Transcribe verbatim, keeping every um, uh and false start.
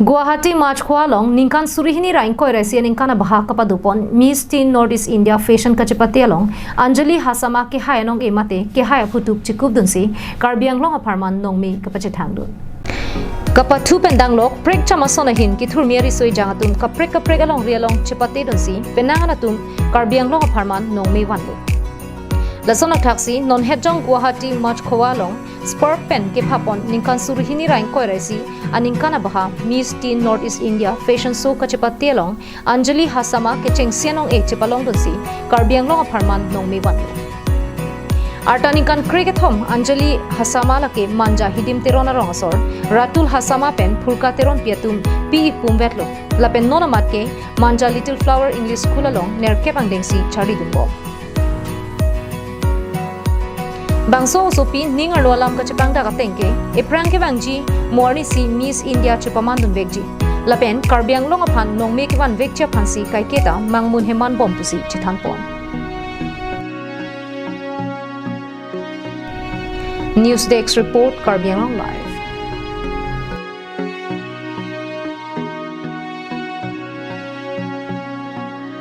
Guwahati Machkhowa along ningkan suri hini ra ingkoi ra isi aningkan abaha kapadopon Miss Teen North East India Fashion kachepate along Anjali Hasama kehai anong-e mate kehai aphuthuk chikupdunsi Karbi Anglong apharman nongme kapachethangdun. Kapathu pen danglok prekjam ason ahin kethurmi ariso ejang atum kaprek kaprek alongri along chepatedunsi penang an atum Karbi Anglong apharman nongme vanlo. Lason athaksi non hetjong Guwahati Machkhowa along Spark pen kephapon ningkan suri hini ra ingkoi ra isi aningkan abaha Miss Teen North East India Fashion Show kachepate along Anjali Hasama kechengsi anong-e chepalongdunsi Karbi Anglong apharman nongme vanlo. Arta ningkan krekethom Anjali Hasama lake Manja Hidim Teron arong asor Ratul Hasama pen Phurka Teronpi atum pi-i pumvetlo. Lapen non amat ke Manja Little Flower English School along nerkep angdengsi charlidunbom. Bangso osopi ning arlo alam kachepangdak ateng ke, ephrang kevangji mo arnisi Miss India chepamandunvekji. Lapen Karbi Anglong aphan nongme kevanvekji aphansi kaiketa mangmun hemanbom pusi chethanpon. News Desk Report, Karbi Anglong Live.